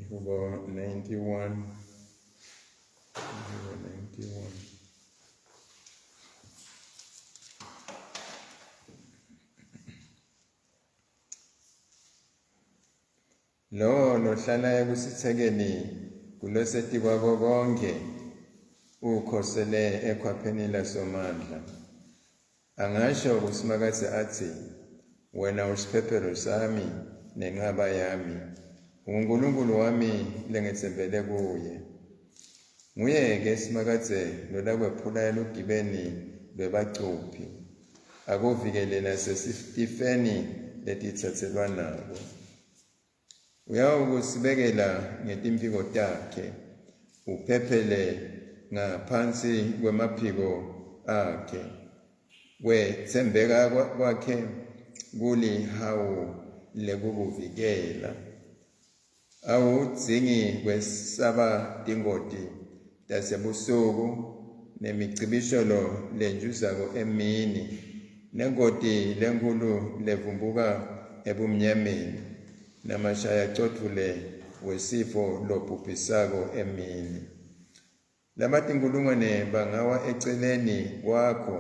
Ihubo 91. Ihubo 91. Lowo lohlala ekusithekeni kulosetikwako konke ukhosele ekhwapheni laSomandla. Angasho kuSimakadze atsi, Wena usiphephelo sami nenqaba yami, unguNkulunkulu wami lengetsembele kuye. Nguye-ke Simakadze lolakwephula elugibeni lwebacuphi, akuvikele nasesitifeni letitsatselwanako. Uyawukusibekela ngetimphiko takhe, uphephele ngaphansi kwemaphiko akhe. Kwetsembeka kwakhe kulihawu lekukuvikela. Awudzingi kwesaba tingoti tasebusuku, nemicibisholo lenjuzako emini, nengoti lenkhulu levumbuka ebumnyameni, namashayacotfule wesifo lobhubhisako emini. Labatinkhulungwane bangawa eceleni kwakho,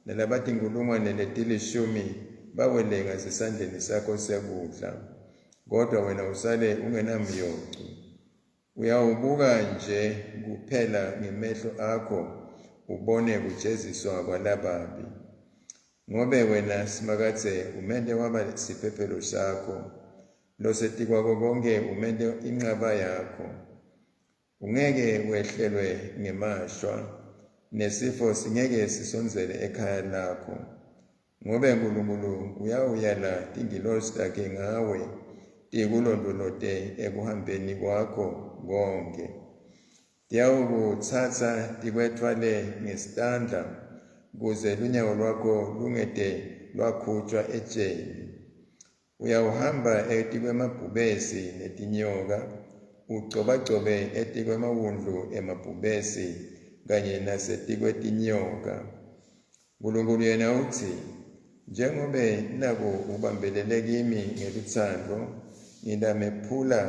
nalabatinkhulungwane letilishumi bawele ngasesandleni sakho sekudla, kodwa wena usale ungenamyocu. Uyawubuka nje kuphela ngemehlo akho ubone kujeziswa kwalababi. Ngobe wena Simakadze umente waba siphephelo sakho, losetikwako konkhe umente inqaba yakho. Ungeke wehlelwe ngemashwa, nesifo singeke sisondzele ekhaya lakho. Ngobe Nkulunkulu uyawuyala tingilosi takhe ngawe, tikulondvolote ekuhambeni kwakho konkhe. Tiyawukutsatsa tikwetfwale ngesitandla, kuze lunyawo lwakho lungete lwakhutjwa etjeni. Uyawuhamba etikwemabhubesi netinyoka, ugcobagcobe etikwemawundlu emabhubesi kanye nasetikwetinyoka. Nkulunkulu yena utsi, Njengobe naku ubambelele kimi ngelutsandvo, ngitamephula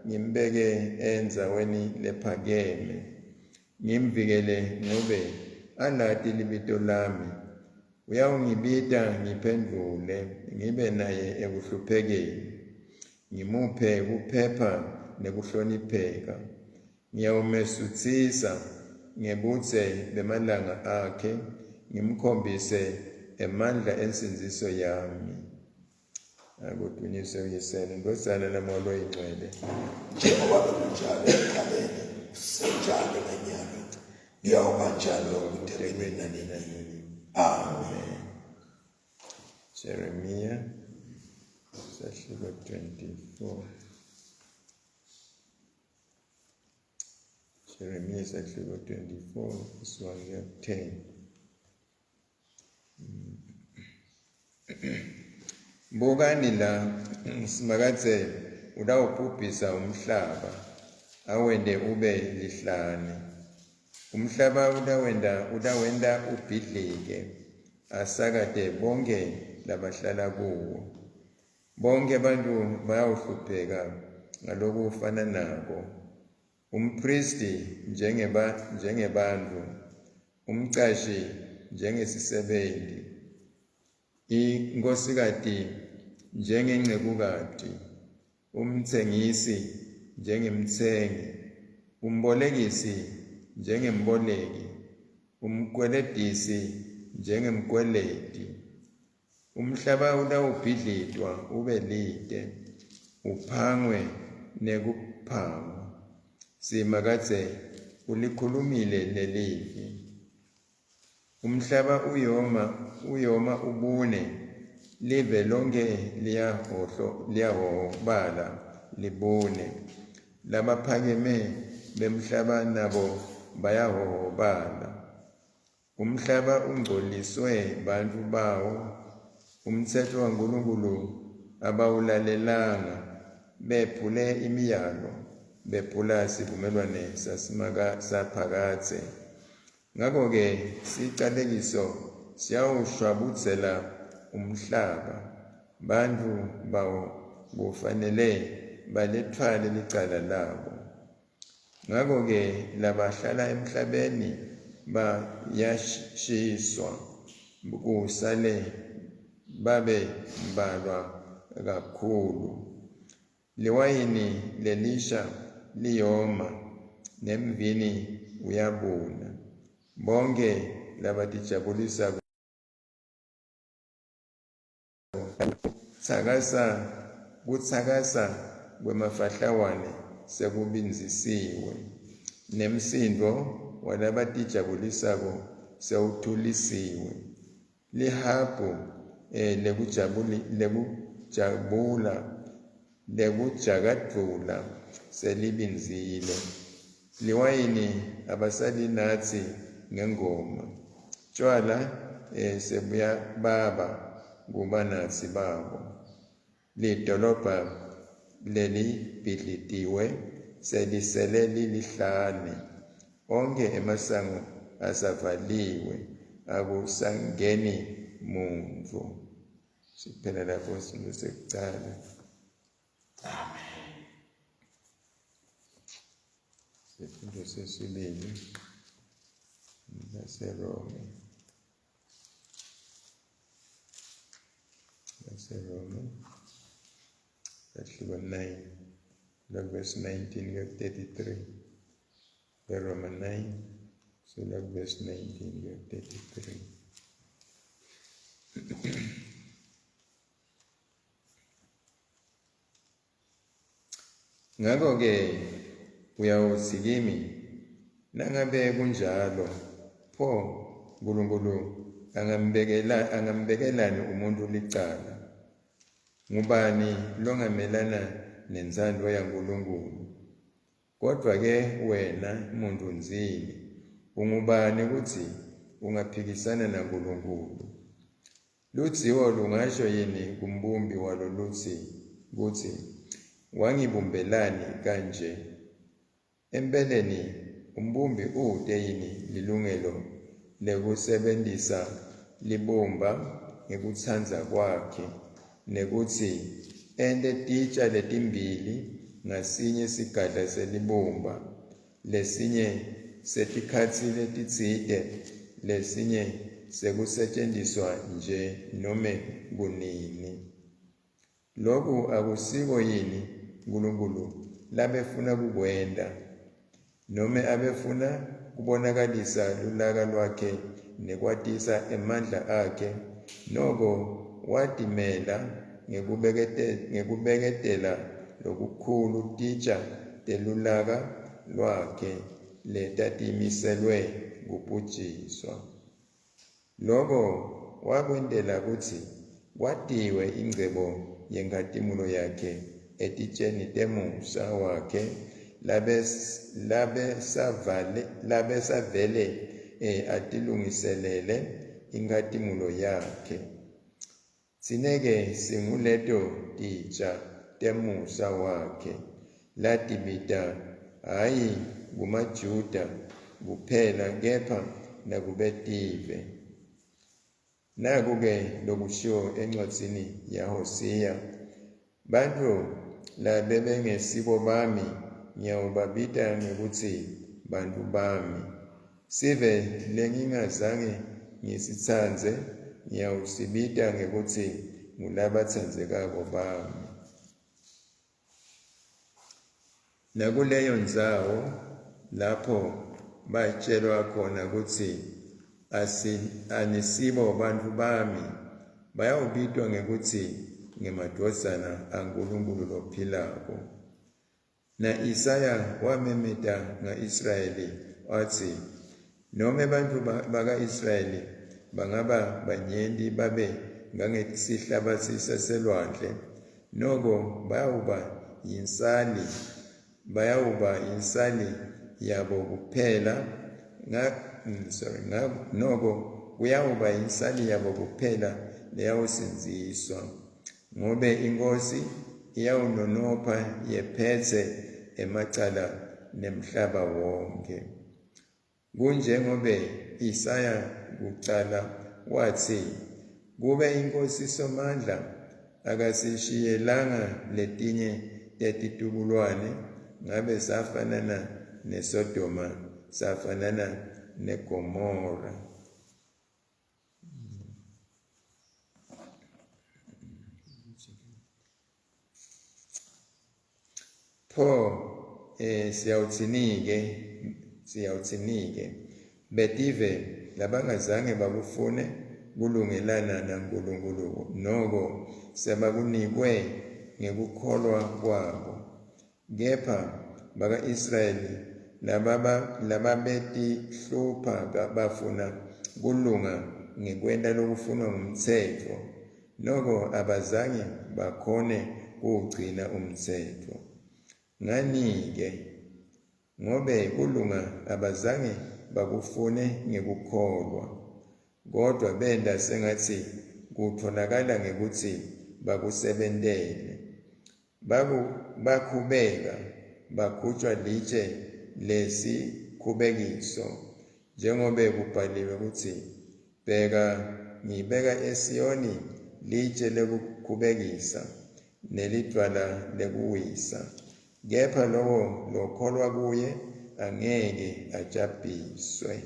ngimbeke endzaweni lephakeme. Ngimvikele ngobe alati libito lami. Uyawungibita ngiphendvule, ngibe naye ekuhluphekeni. Ngimuphe kuphepha nekuhlonipheka. Ngiyawumesutsisa ngebudze bemalanga akhe, ngimkhombise emandla ensindziso yami. Akudunyiswe uYise neNdvodzana naMoya loyiNgcwele. Njengoba bekunjalo ekuqaleni, kusenjalo nanyalo, kuyawuba njalo kude kube nini nanini. Amen. Jeremiya sahluko 24. Jeremiya sahluko 24 verse 1 kuya 10. Bukani la, Simakadze utawubhubhisa umhlaba, awente ube lihlane. Umhlaba utawenta utawenta ubhidlike, asakate bonkhe labahlala kuwo. Bonkhe bantfu bayawuhlupheka ngalokufananako. Umphristi njengeba, njengebantfu, umcashi njengesisebenti, inkhosikati njengencekukati, umtsengisi njengemtsengi, umbolekisi njengemboleki, umkweledisi njengemkweledi. Umhlaba utawubhidlitwa ube lite, uphangwe nekuphangwa. Simakadze ulikhulumile lelivi. Umhlaba uyoma, uyoma ubune, live lonkhe liyahohlo liyahohobala libune. Labaphakeme bemhlaba nabo bayahohobala. Umhlaba ungcoliswe bantfu bawo, umtsetfo waNkulunkulu abawulalelanga, bephule imiyalo, bephula sivumelwane saSimaka saphakadze. Ngako-ke sicalekiso siyawushwabudzela umhlaba, bantfu bawo kufanele baletfwale licala labo. Ngakho-ke labahlala emhlabeni bayashiswa, kusale babe mbalwa kakhulu. Liwayini lelisha liyoma, nemvini uyabuna. Bonke labatijabulisa kutsakasa kwemafahlawane sekubindzisiwe, nemsindvo walabatijabulisako sewuthulisiwe. Lihabhu lekujabula lekujakadvula selibindzile. Liwayini abasalinatsi ngengoma, tjwala sebuyababa kubanatsi babo. Lidolobha lelibhidlitiwe selisele lilihlane, onkhe emasango asavaliwe, akusangeni muntfu. Siphela lapho isifundo sekucala. Amen. Isifundo sesibili laseRoma. LaseRoma sahluko 9 verse 19 kuya 33. Roma 9 so verse 19 kuya 33. Ngakho-ke uyawutsi kimi, nangabe kunjalo, pho Nkulunkulu angambekelani umuntu licala? Ngubani longamelana nentsandvo yaNkulunkulu? Kodwa-ke wena muntu ndzini, ungubani kutsi ungaphikisana naNkulunkulu? Ludziwo lungasho yini kumbumbi walo lutsi kutsi wangibumbelani kanje? Empeleni umbumbi ute yini lilungelo lekusebentisa libumba ngekutsandza kwakhe, nekutsi ente titsha letimbili ngasinye sigadla selibumba, lesinye setikhatsi letitsite, lesinye sekusetshenziswa nje nome kunini? Lokhu akusiko yini Nkulunkulu labefuna kukwenta, nome abefuna kubonakalisa lulaka lwakhe nekwatisa emandla akhe? Noko watimela ngekubeketela lokukhulu titsha telulaka lwakhe letatimiselwe kubhujiswa. Loko wakwentela kutsi kwatiwe ingcebo yenkhatimulo yakhe etitsheni temusa wakhe labesavele atilungiselele inkhatimulo yakhe. Tsine-ke singuleto titsha temusa wakhe latibita hhayi kumaJuda kuphela kepha nakubetive. Naku-ke lokushiwo encwadzini yaHosea: Bantfu labebengesibo bami ngiyawubabita ngekutsi bantfu bami, sive lengingazange ngisitsandze ngiyawusibita ngekutsi ngulabatsandzekako bami. Nakuleyo ndzawo lapho batshelwa khona kutsi anisibo bantfu bami, bayawubitwa ngekutsi ngemadvodzana aNkulunkulu lophilako. Na-Isaya wamemeta nga-Israyeli watsi, nome bantfu baka-Israyeli bangaba banyenti babe ngangesihlabatsi saselwandle, noko bayawuba yinsali yabo kuphela, noko kuyawuba yinsali yabo kuphela leyawusindziswa, ngobe iNkhosi iyawunonopha yephetse emacala nemhlaba wonke. Kunjengobe Isaya kucala watsi, kube iNkhosi Somandla akasishiyelanga letinye tetitukulwane ngabe safanana neSodoma, safanana neGomora. Pho siyawutsinike betive labangazange bakufune kulungelana naNkulunkulu, noko sebakunikwe ngekukholwa kwabo. Kepha baka-Israyeli lababetihlupha bafuna kulunga ngekwenta lokufunwa ngumtsetfo, noko abazange bakhone kuwugcina umtsetfo. Ngani-ke? Ngobe kulunga abazange bakufune ngekukholwa, kodwa benta sengatsi kutfolakala ngekutsi bakusebentele. Bakhubeka bakhutjwa litshe lesikhubekiso, njengobe kubhaliwe kutsi, bheka ngibeka eSiyoni litshe lekukhubekisa nelidvwala lekuwisa, kepha lowo lokholwa kuye angeke ajabhiswe.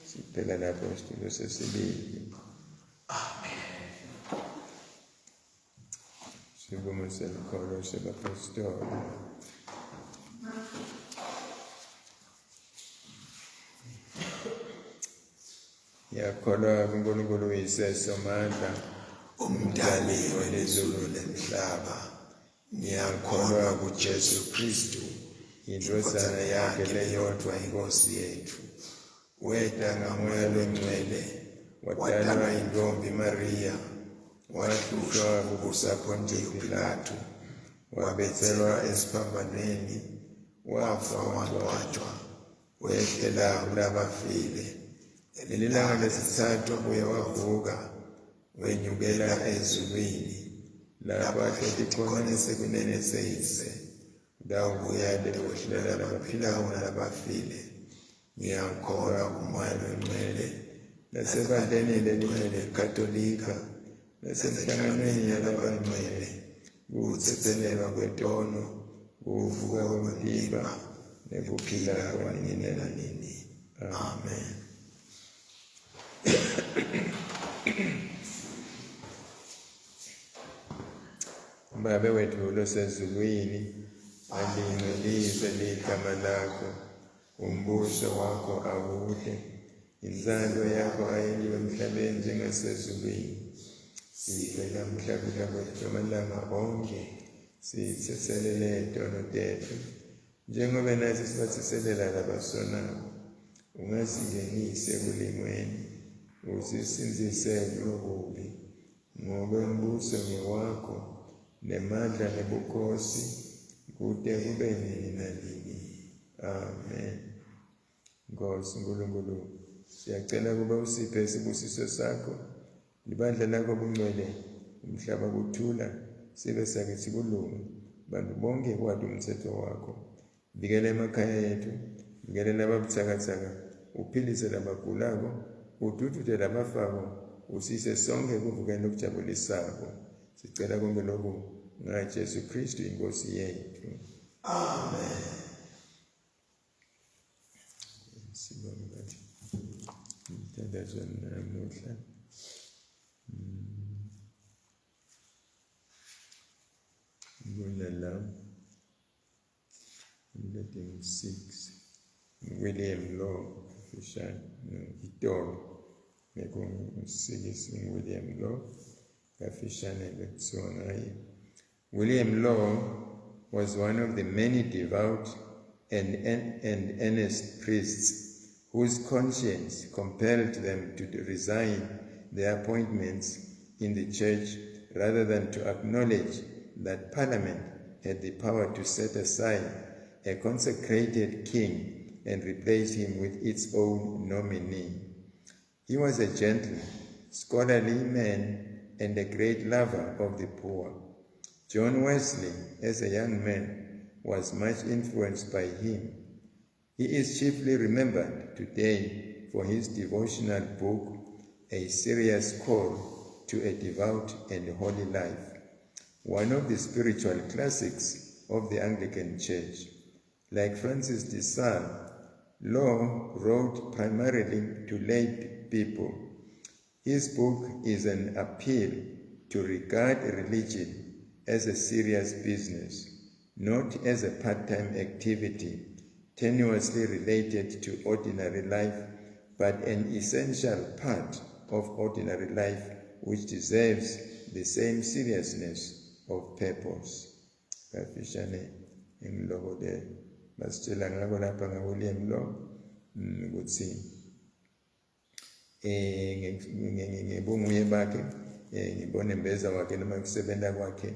Siphela lapho isitulo sesibili. Amen. Sivumo selukholo sebapostoli. Ngiyakholwa kuNkulunkulu uYise Somandla, umdali welizulu nemhlaba. Ngiyakholwa kuJesu Kristu, indvodzana yakhe leyodvwa, iNkosi yethu. Weta ngaMoya Longcwele, watalwa yintfombi Maria, wahlushwa kubusa Pontiyo Pilatu, wabetselwa esiphambanweni, wafa, wangcwatjwa, wehlela kulabafile. Ngelilanga lesitsatfu wabuye wavuka, wenyukela ezulwini, lapho ahleti khona esekunene seYise, utawubuya atekwehlulela labaphilako nalabafile. Ngiyakholwa kuMoya Longcwele, nasebandleni lelingcwele Katolika, nasemhlanganweni yalabangcwele, kutsetselelwa kwetono, kuvuka kwemtimba, nekuphila kwanini nanini. Amen. Babe wethu losezulwini, alingcwelise ligama lakho, umbuso wakho awuhle, intsandvo yakho ayentiwe emhlabeni njengasezulwini. Siphe namuhla kudla kwethu amalanga onkhe, sitsetselele tono tetfu njengoba natsi sibatsetselela labasonako. Ungasingenisi ekulingweni, usisindzise kulokubi, ngobe umbuso ngewakho, nemandla nebukhosi, kute kube nini nanini. Amen. Nkosi Nkulunkulu, siyacela kuba usiphe isibusiso sakho, libandla lakho bungcwele, umhlaba kuthula, sibe sakithi kulunga, bantu bonke kwati umthetho wakho. Vikela emakhaya ethu, vikela lababutsakatsaka, uphilise labagulako, ududute labafako, usise sonke kuvukeni lokujabulisako. Sicela konke lokhu ngaJesu Kristu iNkosi yethu. Amen. Sibonga umthandazo namuhla. Kunala 106 William Law official itolo ngekumsikisi William Law kafishane bekuthiwa ngaye. William Law was one of the many devout and earnest priests whose conscience compelled them to resign their appointments in the church rather than to acknowledge that Parliament had the power to set aside a consecrated king and replace him with its own nominee. He was a gentle, scholarly man and a great lover of the poor. John Wesley, as a young man, was much influenced by him. He is chiefly remembered today for his devotional book, A Serious Call to a Devout and Holy Life, one of the spiritual classics of the Anglican Church. Like Francis de Sales, Law wrote primarily to lay people. His book is an appeal to regard religion as a serious business, not as a part-time activity tenuously related to ordinary life, but an essential part of ordinary life which deserves the same seriousness of purpose. Kafishane ngiloko le basitshela ngakho lapha ngaWilliam Law ukuthi ngebunguye bakhe ngibone mbeza wakhe noma kusebenza kwakhe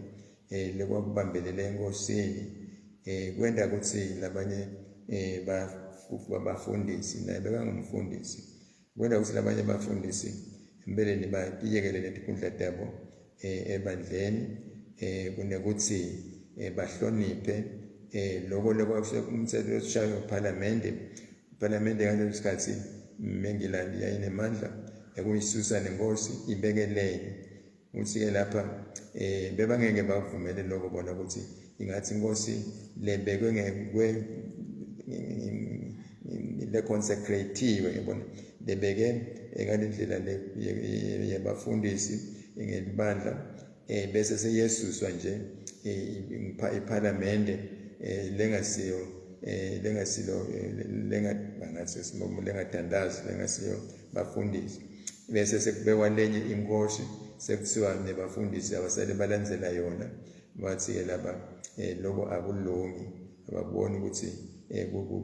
lekwakubambelela enkosini kwenda ukuthi labanye bafundisi naye bekangumfundisi kwenda ukuthi labanye bafundisi empeleni batiyekele letikhundla tabo ebandleni kunekuthi bahloniphe lokho lokwakusemthetho wesishayo iphalamende ngaleso sikhathi eNgilandi yayinemandla ekuyisusa nenkosi ibekelele uthi-ke lapha bebangeke bavumele lokho bona ukuthi ingathi inkosi lebekwe le-consecratiwe yabona lebeke ngale ndlela yabafundisi ngelibandla bese seyesuswa nje iphalamende lengasiyo lengasilo lengathandazi lengasiyo bafundisi bese sekubekwa lenye inkosi sekuthiwa nebafundisi abasale balandzela yona bathi-ke laba lokho akulungi abakuboni ukuthi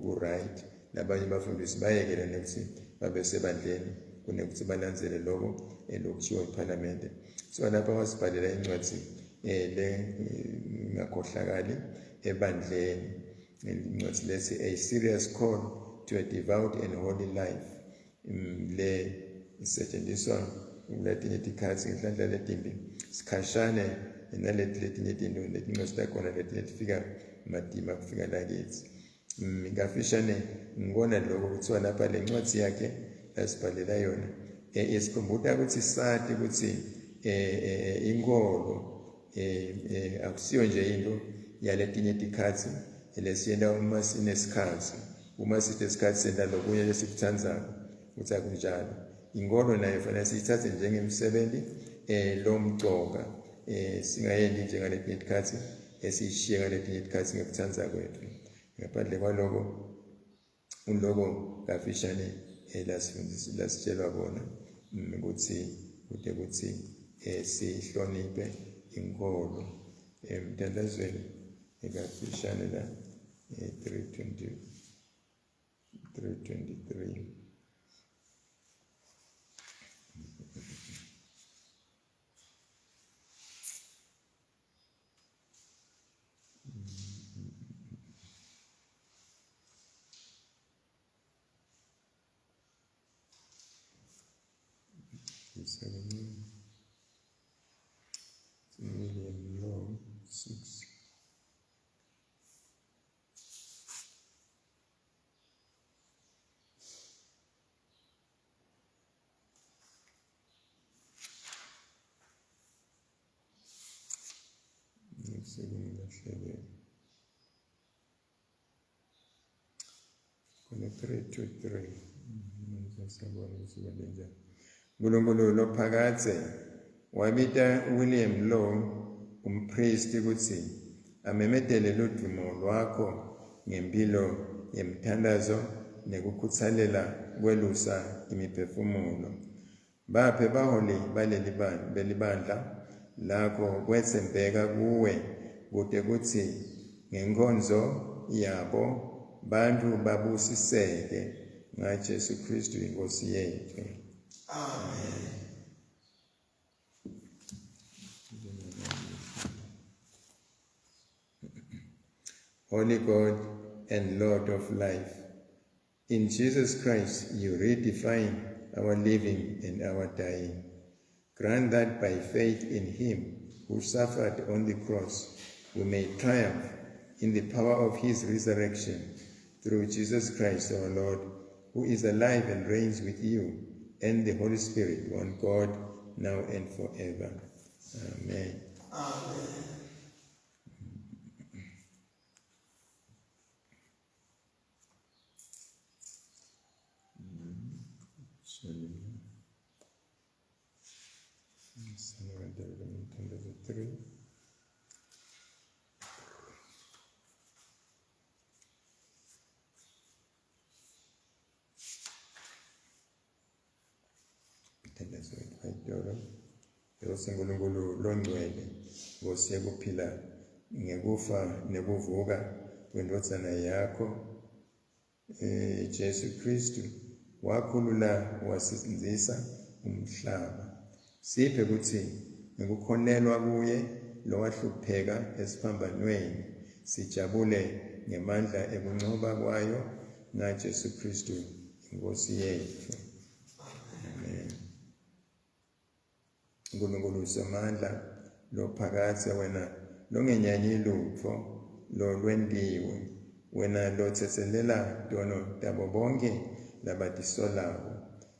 ku-right labanye bafundisi bayekele nekuthi babe sebandleni kunekuthi balandzele lokho lokuthiwa iphalamende. So lapha wasibhalela incwadi lengakhohlakali ebandleni, incwadi lethi A Serious Call to a Devout and Holy Life, le isetshenziswa kuletinye tikhatsi ngenhlanhla letimbi sikhashane naleti letinye tinto letincwadi takhona letinye tifika matima kufika lakithi. Ngafishane ngibona lokho kuthiwa lapha le ncwadi yakhe lasibhalela yona isikhumbuta ukuthi sathi ukuthi inkolo akusiyo nje into yaletinye tikhatsi lesiyenta uma sinesikhatsi, uma sithe isikhatsi senta lokunye lesikutsandzako ukuthi akunjalo. Inkolo nayo fanele siyithathe njengemsebenzi lomcoka, singayendi njengaletinye tikhatsi esiyishiye ngaletinye tikhatsi ngekutsandza kwethu. Ngaphandle kwaloko uloko kafishane lasifundisi lasitshelwa kona ukuthi kude ukuthi sihloniphe inkolo. Emthandazweni ekafishane la 320 323 William Law 6. Khona 323. Nkulunkulu lophakadze wabita William Law umpristi kutsi amemetele ludumo lwakho ngempilo yemthandazo nekukhuthalela kwelusa imiphefumulo. Baphe baholi baleli belibandla lakho kwetsembeka kuwe kute kutsi ngenkonzo yabo bantu babusiseke ngaJesu Kristu inkosi yethu. Amen. Holy God and Lord of life, in Jesus Christ you redefine our living and our dying. Grant that by faith in him who suffered on the cross, we may triumph in the power of his resurrection, through Jesus Christ our Lord, who is alive and reigns with you and the Holy Spirit, one God, now and forever. Amen. Amen. Umthandazo 3. Umthandazo wethu Nkosi uNkulunkulu longcwele, Nkosi yekuphila ngekufa nekuvuka kwendvodzana yakho Jesu Kristu, wakhulula wasindzisa umhlaba. Siphe kutsi ngekukholelwa kuye lowahlupheka esiphambanweni sijabule ngemandla ekuncoba kwayo ngaJesu Kristu iNkosi yethu. Amen. uNkulunkulu somandla lophakathe, wena longenyanyi lutfo lolwentiwe, wena lotsetselela tono tabo bonke labatisolako,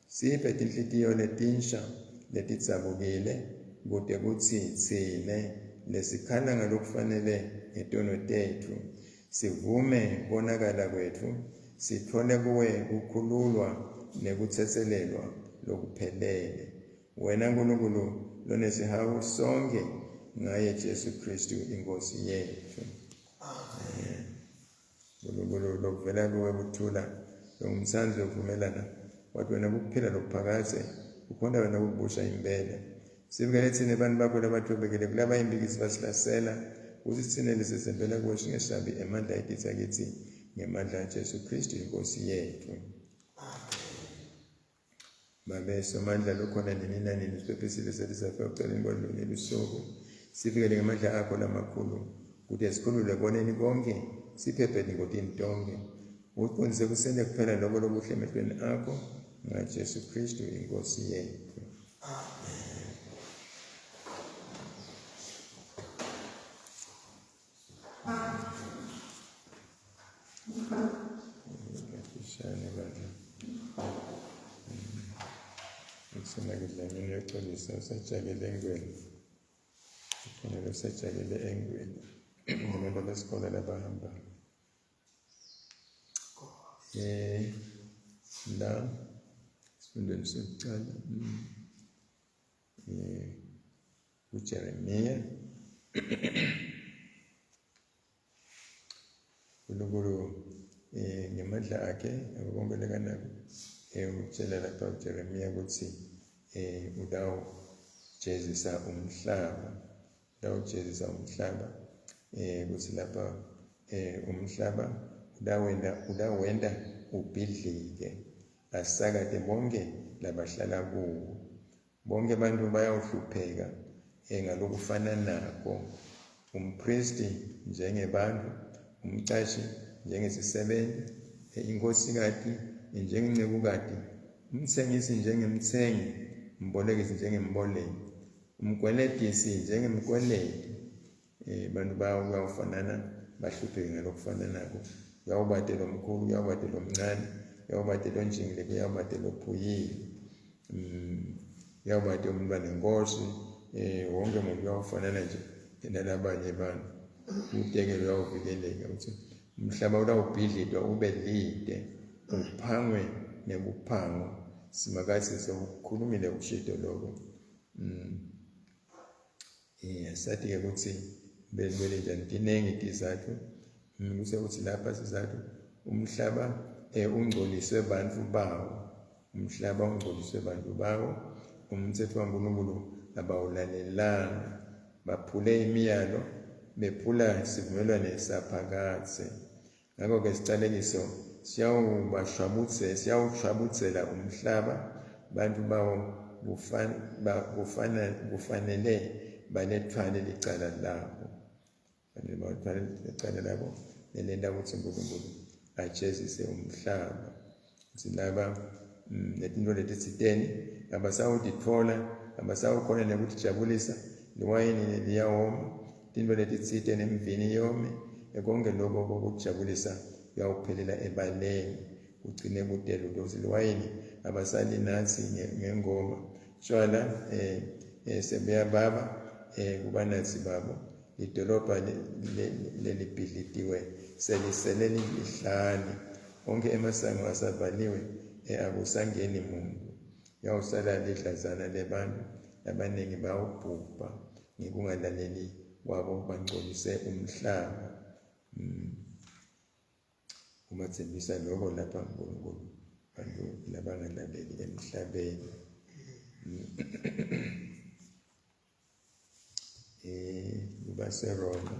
siphe tinhlitiyo letinsha letidzabukile, kute kutsi tsine lesikhala ngalokufanele ngetono tetfu sivume konakala kwetfu, sitfole kuwe kukhululwa nekutsetselelwa lokuphelele. Wena Nkulunkulu lonesihawu sonke, ngaye Jesu Kristu iNkosi yetfu. Amen. Nkulunkulu lokuvela kuwe kuthula, longumsandzi wekuvumelana, wathi wena kuphila lokuphakadze, ukhonta wena kukubusha impela. Sivikele tsine bantfu bakho labathobekile kulaba impikisi basihlasela, kutsi tsine lesetsembela kuwe singesabi emandla etitsa kitsi, ngemandla aJesu Kristu iNkosi yetfu. Babe somandla lokhona nini nanini, siphephisile selisafika ekucaleni kwalolunye lusuku. Sivikele ngemandla akho lamakhulu, kute sikhulule koneni konke, siphephe etingotini tonke. Uqondise kusente kuphela loko lokuhle emehlweni akho, ngaJesu Kristu iNkosi yetfu. Amen. Kafishane bandla. Ukusina Dlamini uyoxolisa usajakele engweni. Kufanele usajakele engweni. Abantu besikole labahamba. La esifundweni sokuqala uJeremiya uNkulunkulu ngemandla akhe konke lekanako utshela lapha uJeremiya ukuthi utawujezisa umhlaba, utawujezisa umhlaba ukuthi lapha umhlaba utawenta ubhidlike, asakate bonke labahlala kuwo. Bonke abantu bayawuhlupheka ngalokufananako, umpristi njengebantu, umcashi njengesisebenzi, inkosikati njengencekukati, umtsengisi njengemtsengi, umbolekisi njengemboleki, umkweletisi njengemkweleti. Bantu bayawufanana bahlupheke ngalokufananako. Kuyawubate lomkhulu, kuyawubate lomncane, kuyawubate lonjingile, kuyawubate lophuyile. Kuyawubate umntwana nenkosi, wonke umuntu uyawufanana nje nalabanye abantu. Utekelo uyawuvikeleka ukuthi umhlaba utawubhidlitwa ube lide, uphangwe nekuphangwa. Simakadze sewukhulumile ushito lokho. Sathi-ke ukuthi belibele njani, tinengi tizathu. Kuse ukuthi lapha sizathu umhlaba ungcoliswe bantfu bawo, umhlaba ungcoliswe bantfu bawo, umtsetfo waNkulunkulu abawulalelanga, baphule imiyalo, bephula sivumelwane saphakadze. Ngakho-ke isicalekiso siyawushwabudzela umhlaba, bantfu bawo kufanele balethwale licala labo. Fanele balethwale licala labo lelenta kutsi uNkulunkulu ajezise umhlaba. Kutsi laba letinto letitsiteni abasawutitfola, abasawukhona nekutijabulisa, liwayini liyawoma, tintfo letitsite nemvini yome, konke lokho kokujabulisa kuyawuphelela ebaleni, kugcine kute lutho. Kutsi liwayini abasalinatsi ngengoma, tshwala sebuyababa kubanatsi babo, lidolobha lelibhidlitiwe selisele lihlane, onke emasango asavaliwe, akusangeni muntu. Yawusala lidlazana lebantu labaningi bayawubhubha ngekungalaleli kwabo bangcolise umhlaba. Ubathembisa lokho lapha uNkulunkulu bantu labangalaleli emhlabeni. KubaseRoma,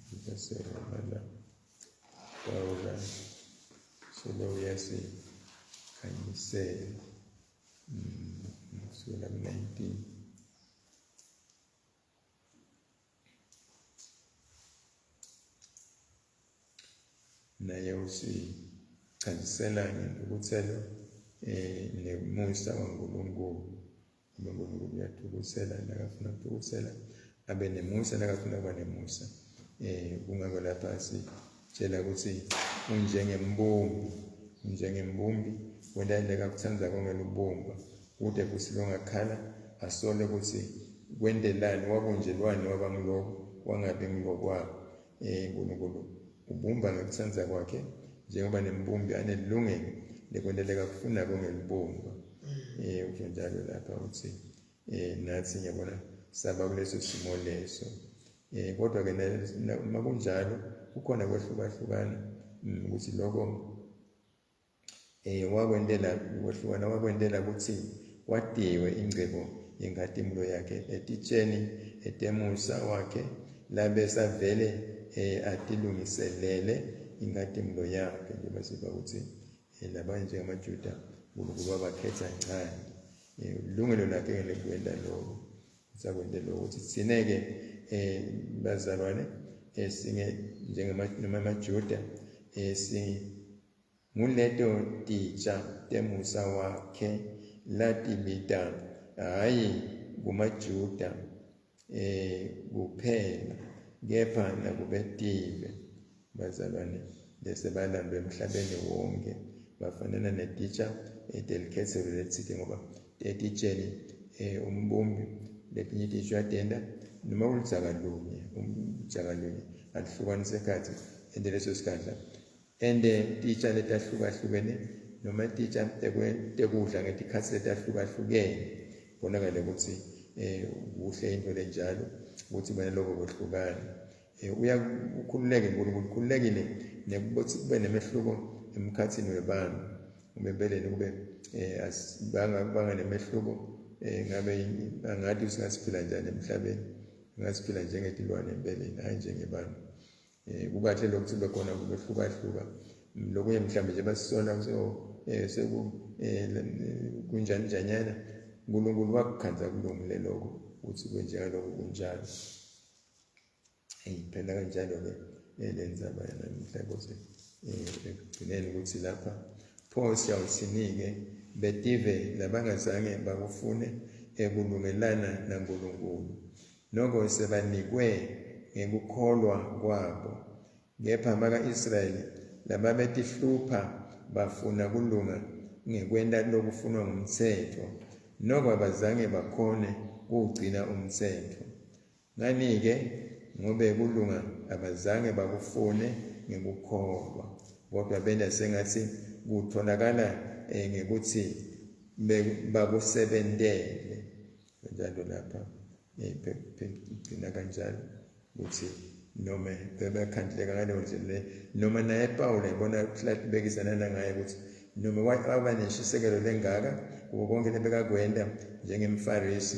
kubaseRoma la Pawula solo uyasikhanyisela kusukela ku-19. Naye usichazisela ngentukuthelo nemusa waNkulunkulu. uNkulunkulu uyathukuthela nakafuna ukuthukuthela, abe nemusa nakafuna ukuba nemusa. Kungako lapha sitshela ukuthi unjengembumbi, unjengembumbi wenta lekakutsandza konke lubumba, kude futhi longakhala asole ukuthi kwendelani wabunjelwani waba ngiloko wangabi ngilokwabo. uNkulunkulu ubumba ngekutsandza kwakhe njengoba nembumbi anelungelo lekwenteleka kufuna konke lubumba. Usho njalo lapha ukuthi nathi ngiyabona saba kuleso simo leso. Kodwa ke uma kunjalo kukhona kwehlukahlukana ukuthi lokho wakwentela kwehlukana wakwentela ukuthi kwatiwe ingcebo yenkhatimulo yakhe etitsheni etemusa wakhe labe savele atilungiselele inkhatimulo yakhe, njengoba siva ukuthi labanye njengamaJuda uNkulunkulu wabakhetha ncane. Ilungelo lakhe lekwenta lokho, sakwente lokho ukuthi thine-ke bazalwane singe njengamaJuda nguleto titsha temusa wakhe latibita hhayi kumaJuda kuphela kepha nakubetive. Bazalwane lesebalandwe emhlabeni wonke bafanana netitsha etelikhethelo letsite, ngoba etitsheni umbumbi letinye titsha uyatenta noma kuludzaka lunye, umdzaka lunye alihlukanise ekhatsi ente leso sikhadla, ente titsha letahlukahlukene noma titsha tekudla ngetikhatsi letahlukahlukene. Bonakale ukuthi kuhle into lenjalo ukuthi bene lokho kwehlukana. Uyakhululeka uNkulunkulu, ukhululekile nekuthi kube nemehluko emkhathini webantu, empeleni kube banga nemehluko. Ngabe angathi singasiphila njani emhlabeni, ngasiphila njengetilwane empeleni, hayi njengebantu. Kukahle lokhu kube khona kubehlukahluka. Lokunye mhlawumbe nje basisola seku kunjani njanyana, uNkulunkulu wakukhandza kulungile lokho ukuthi kube njengalokho kunjalo. Phela kanjalo-ke le ndzaba yanamuhla ukuthi ekugcineni ukuthi lapha pho siyawuthini-ke betive labangazange bakufune ekulungelana naNkulunkulu, noko sebanikwe ngekukholwa kwabo, kepha baka-Israyeli lababetihlupha bafuna kulunga ngekwenta lokufunwa ngumtsetfo, noko abazange bakhone kuwugcina umtsetfo. Ngani-ke? Ngobe kulunga abazange bakufune ngekukholwa, kodwa benta sengatsi kutholakala ngekuthi bakusebentele. Kanjalo lapha gcina kanjalo ukuthi noma bebakhandleka ngaleyo ndlela le, noma naye Pawula ibona bekisana nangaye ukuthi noma waba neshisekelo lengaka kubo konke lebekakwenta njengemfarisi,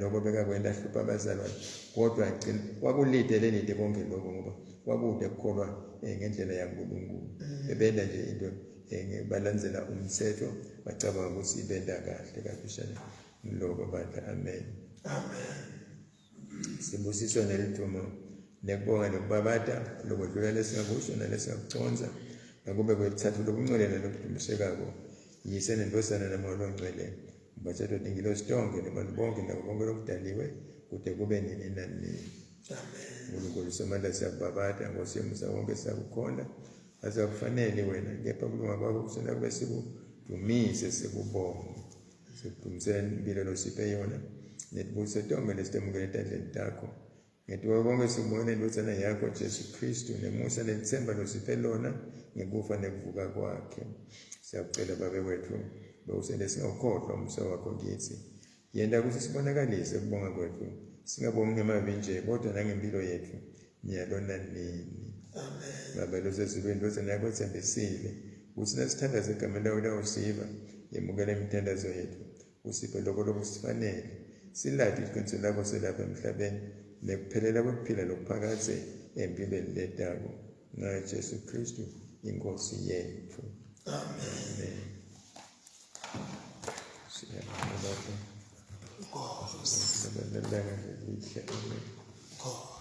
lokho bekakwenta hlupha abazalwane, kodwa gcina kwakulide lelide konke lokho ngoba kwakude kukholwa ngendlela yaNkulunkulu. Bebenta nje into balandzela umtsetfo bacabanga ukuthi ibenta kahle kafishane ngiloko bandla. Amen. Amen. Sibusiso nelithumo nekubonga nekubabata lokwedlula lesingakusho nalesingakuconza, nakube kwethathu lokungcwele nalokudumisekako Yise nendvodzana naMoya loNgcwele, ubathathwa tingilosi tonke nebantu bonke nako konke lokudaliwe kude kube nini nanini. Amen. Nkulunkulu Somandla siyakubabata, Nkosi yomusa wonke siyakukhonda, asikufanele wena kepha kulunga kwakho kusena kube sikudumise sikubonge, sikudumisele impilo losiphe yona netibusiso tonke lesitemukele etandleni takho. Ngetuka konke sibone indvodzana yakho Jesu Kristu nemusa nelitsemba losiphe lona ngekufa nekuvuka kwakhe. Siyakucela Babe wethu, bewusente singawukhohlwa umusa wakho kitsi. Yenta kutsi sibonakalise kubonga kwetfu, singabongi ngemavi nje kodwa nangempilo yetfu nyalo nanini. Amen. Baba losezulwini, indvodzana yakho etsembisile kutsi nasithandaza egameni layo utawusiva. Yemukela imithandazo yetfu, usiphe loko lokusifanele. Silati iqiniso lakho selapha emhlabeni nekuphelela kwekuphila lokuphakadze empilweni letako. Ngaye Jesu Kristu inkosi yetfu. Amen. Amen. Siyabonga Baba. Nkosi. Sibonga lelihle. Amen. Nkosi.